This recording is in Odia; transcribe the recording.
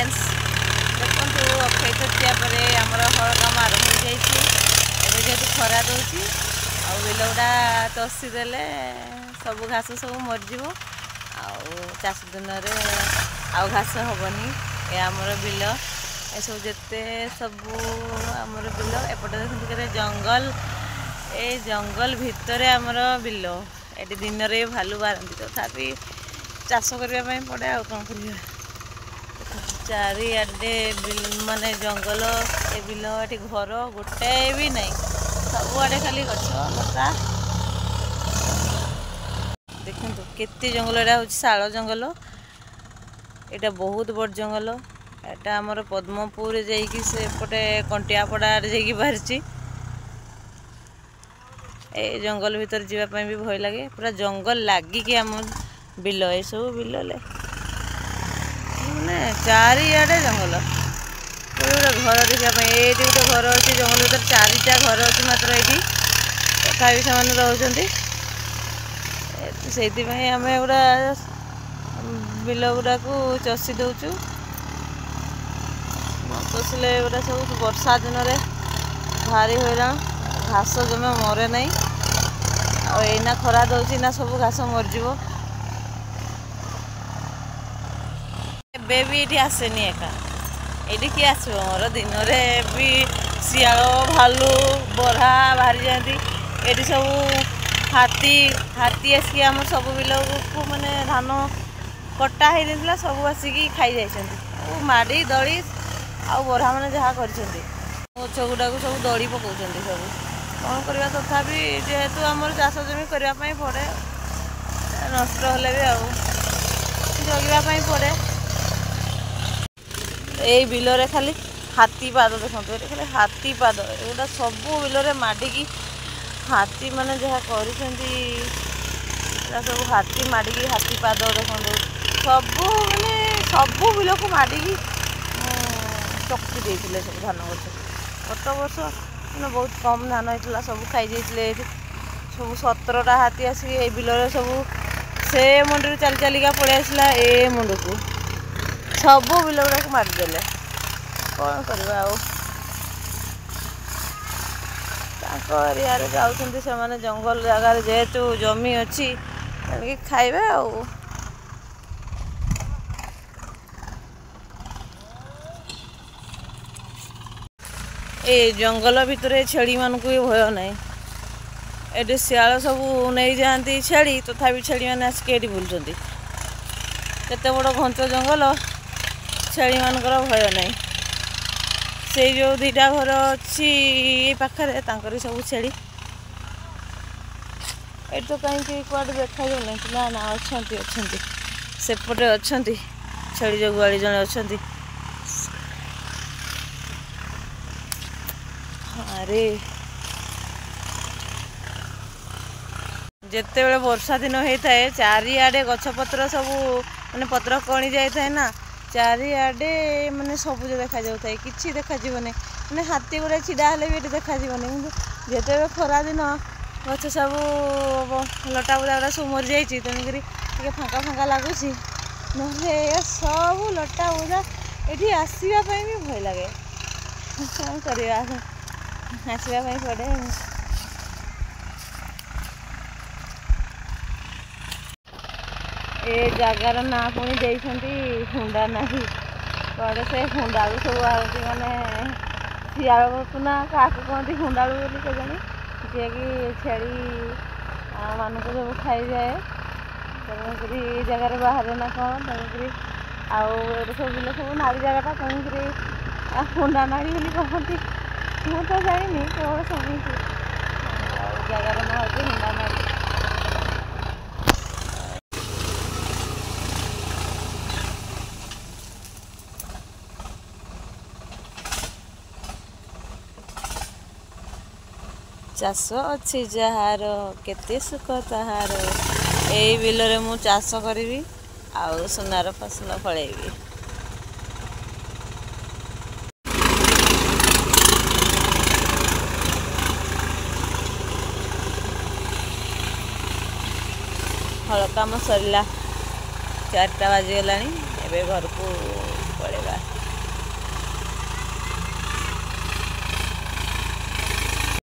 ଫ୍ରେଣ୍ଡସ୍, ଦେଖନ୍ତୁ ଅକ୍ଷୟ ତୃତୀୟା ପରେ ଆମର ହଳ କାମ ଆରମ୍ଭ ହୋଇଯାଇଛି। ଏବେ ଯେହେତୁ ଖରା ଦେଉଛି ଆଉ ବିଲ ଗୁଡ଼ା ଚଷି ଦେଲେ ସବୁ ଘାସ ସବୁ ମରିଯିବ, ଆଉ ଚାଷ ଦିନରେ ଆଉ ଘାସ ହେବନି। ଏ ଆମର ବିଲ, ଏସବୁ ଯେତେ ସବୁ ଆମର ବିଲ। ଏପଟେ ଦେଖନ୍ତୁ କେତେ ଜଙ୍ଗଲ, ଏ ଜଙ୍ଗଲ ଭିତରେ ଆମର ବିଲ। ଏଠି ଦିନରେ ଭାଲୁ ବାହାରନ୍ତି, ତଥାପି ଚାଷ କରିବା ପାଇଁ ପଡ଼େ, ଆଉ କ'ଣ କରିବା। ଚାରିଆଡ଼େ ମାନେ ଜଙ୍ଗଲ, ଏ ବିଲ, ଏଠି ଘର ଗୋଟାଏ ବି ନାହିଁ, ସବୁଆଡ଼େ ଖାଲି ଗଛ ଲତା। ଦେଖନ୍ତୁ କେତେ ଜଙ୍ଗଲ। ଏଇଟା ହେଉଛି ଶାଳ ଜଙ୍ଗଲ, ଏଇଟା ବହୁତ ବଡ଼ ଜଙ୍ଗଲ। ଏଇଟା ଆମର ପଦ୍ମପୁରରେ ଯାଇକି ସେପଟେ କଣ୍ଟିଆପଡ଼ାରେ ଯାଇକି ବାହାରିଛି। ଏ ଜଙ୍ଗଲ ଭିତରେ ଯିବା ପାଇଁ ବି ଭୟ ଲାଗେ, ପୁରା ଜଙ୍ଗଲ ଲାଗିକି ଆମ ବିଲ। ଏସବୁ ବିଲ ମାନେ ଚାରିଆଡ଼େ ଜଙ୍ଗଲ। ଗୋଟେ ଘର ଦେଖିବା ପାଇଁ ଏଇଠି ଗୋଟେ ଘର ଅଛି, ଜଙ୍ଗଲ ଭିତରେ 4ଟା ଘର ଅଛି ମାତ୍ର ଏଇଠି, ତଥାପି ସେମାନେ ରହୁଛନ୍ତି। ସେଇଥିପାଇଁ ଆମେ ଏଗୁଡ଼ା ବିଲ ଗୁଡ଼ାକୁ ଚଷି ଦେଉଛୁ। ନ ଚଷିଲେ ଏଗୁଡ଼ା ସବୁ ବର୍ଷା ଦିନରେ ଭାରି ହଇରାଣ, ଘାସ ଜମା ମରେ ନାହିଁ। ଆଉ ଏଇନା ଖରା ଦେଉଛି ନା, ସବୁ ଘାସ ମରିଯିବ। ଏବେ ବି ଏଇଠି ଆସେନି ଏକା, ଏଇଠି କିଏ ଆସିବ ମୋର। ଦିନରେ ବି ଶିଆଳ, ଭାଲୁ, ବରହା ବାହାରି ଯାଆନ୍ତି ଏଠି ସବୁ। ହାତୀ ହାତୀ ଆସିକି ଆମ ସବୁ ବିଲକୁ ମାନେ ଧାନ କଟା ହେଇଯାଇଥିଲା, ସବୁ ଆସିକି ଖାଇଯାଇଛନ୍ତି, ଆଉ ମାଡ଼ି ଦଳି ଆଉ ବରହା ମାନେ ଯାହା କରିଛନ୍ତି, ଗଛ ଗୁଡ଼ାକୁ ସବୁ ଦଳି ପକାଉଛନ୍ତି ସବୁ। କ'ଣ କରିବା, ତଥାପି ଯେହେତୁ ଆମର ଚାଷ ଜମି କରିବା ପାଇଁ ପଡ଼େ, ନଷ୍ଟ ହେଲେ ବି ଆଉ ଜଗିବା ପାଇଁ ପଡ଼େ। ଏଇ ବିଲରେ ଖାଲି ହାତୀ ପାଦ ଦେଖନ୍ତୁ, ଏଠି ଖାଲି ହାତୀ ପାଦ। ଏଗୁଡ଼ା ସବୁ ବିଲରେ ମାଡ଼ିକି ହାତୀ ମାନେ ଯାହା କରିଛନ୍ତି, ଏଟା ସବୁ ହାତୀ ମାଡ଼ିକି ହାତୀ ପାଦ ଦେଖନ୍ତୁ। ସବୁ ମାନେ ସବୁ ବିଲକୁ ମାଡ଼ିକି ଚକଟି ଦେଇଥିଲେ ସବୁ ଧାନ ଗଛ। ଗତ ବର୍ଷ ମାନେ ବହୁତ କମ୍ ଧାନ ହେଇଥିଲା, ସବୁ ଖାଇଯାଇଥିଲେ ଏଇଠି ସବୁ। 17ଟା ହାତୀ ଆସିକି ଏଇ ବିଲରେ ସବୁ ସେ ମୁଣ୍ଡରୁ ଚାଲି ଚାଲିକା ପଳେଇ ଆସିଲା ଏ ମୁଣ୍ଡକୁ, ସବୁ ବିଲ ଗୁଡ଼ାକୁ ମାରିଦେଲେ। କ'ଣ କରିବା ଆଉ, ତାଙ୍କ ଏରିଆରେ ଯାଉଛନ୍ତି ସେମାନେ, ଜଙ୍ଗଲ ଜାଗାରେ ଯେହେତୁ ଜମି ଅଛି, ତେଣିକି ଖାଇବେ ଆଉ। ଏ ଜଙ୍ଗଲ ଭିତରେ ଛେଳିମାନଙ୍କୁ ବି ଭୟ ନାହିଁ। ଏଠି ଶିଆଳ ସବୁ ନେଇଯାଆନ୍ତି ଛେଳି, ତଥାପି ଛେଳିମାନେ ଆସିକି ଏଠି ବୁଲୁଛନ୍ତି। କେତେ ବଡ଼ ଘଞ୍ଚ ଜଙ୍ଗଲ, ଛେଳିମାନଙ୍କର ଭୟ ନାହିଁ। ସେଇ ଯେଉଁ 2ଟା ଘର ଅଛି ଏ ପାଖରେ, ତାଙ୍କରି ସବୁ ଛେଳି। ଏଠି ତ କାହିଁକି କୁଆଡ଼େ ଦେଖାଯାଉନାହାନ୍ତି। ନା ନା, ଅଛନ୍ତି ଅଛନ୍ତି, ସେପଟେ ଅଛନ୍ତି, ଛେଳି ଜଗୁଆଳି ଜଣେ ଅଛନ୍ତି। ଆରେ ଯେତେବେଳେ ବର୍ଷା ଦିନ ହେଇଥାଏ, ଚାରିଆଡ଼େ ଗଛପତ୍ର ସବୁ ମାନେ ପତ୍ର କଣି ଯାଇଥାଏ ନା, ଚାରିଆଡ଼େ ମାନେ ସବୁଜ ଦେଖାଯାଉଥାଏ, କିଛି ଦେଖାଯିବନି। ମାନେ ହାତୀ ଗୁଡ଼ା ଛିଡ଼ା ହେଲେ ବି ଏଠି ଦେଖାଯିବନି। କିନ୍ତୁ ଯେତେବେଳେ ଖରା ଦିନ, ଗଛ ସବୁ ଲଟା ବୁଦା ଗୁଡ଼ା ସବୁ ମରିଯାଇଛି, ତେଣୁକରି ଟିକେ ଫାଙ୍କା ଫାଙ୍କା ଲାଗୁଛି। ନହେଲେ ଏ ସବୁ ଲଟା ବୁଦା, ଏଠି ଆସିବା ପାଇଁ ବି ଭୟ ଲାଗେ। କ'ଣ କରିବା, ଆସିବା ପାଇଁ ପଡ଼େ। ଏ ଜାଗାର ନାଁ ପୁଣି ଦେଇଛନ୍ତି ହୁଣ୍ଡା ନାହିଁ, କୁଆଡ଼େ ସେ ହୁଣ୍ଡାଳୁ ସବୁ ଆଣନ୍ତି, ମାନେ ଶିଆଳକୁ ନା କାହାକୁ କୁହନ୍ତି ହୁଣ୍ଡାଳୁ ବୋଲି କେଜାଣି, ଯିଏକି ଛେଳି ମାନଙ୍କୁ ସବୁ ଖାଇଯାଏ। ତେଣୁକରି ଏ ଜାଗାରେ ବାହାରେ ନା କ'ଣ, ତେଣୁକରି ଆଉ ଏଇଟା ସବୁ ବିଲ ସବୁ ନାଳି ଜାଗାଟା, ତେଣୁକରି ହୁଣ୍ଡା ନାଳି ବୋଲି କହନ୍ତି। ମୁଁ ତ ଜାଣିନି, କେବଳ ଶୁଣିଛି। ଆଉ ଜାଗାର ନାଁ ହେଉଛି ହୁଣ୍ଡା ନାଳି। ଚାଷ ଅଛି ଯାହାର, କେତେ ସୁଖ ତାହାର। ଏଇ ବିଲରେ ମୁଁ ଚାଷ କରିବି ଆଉ ସୁନାର ଫସଲ ଫଳେଇବି। ହଳ କାମ ସରିଲା, 4ଟା ବାଜିଗଲାଣି, ଏବେ ଘରକୁ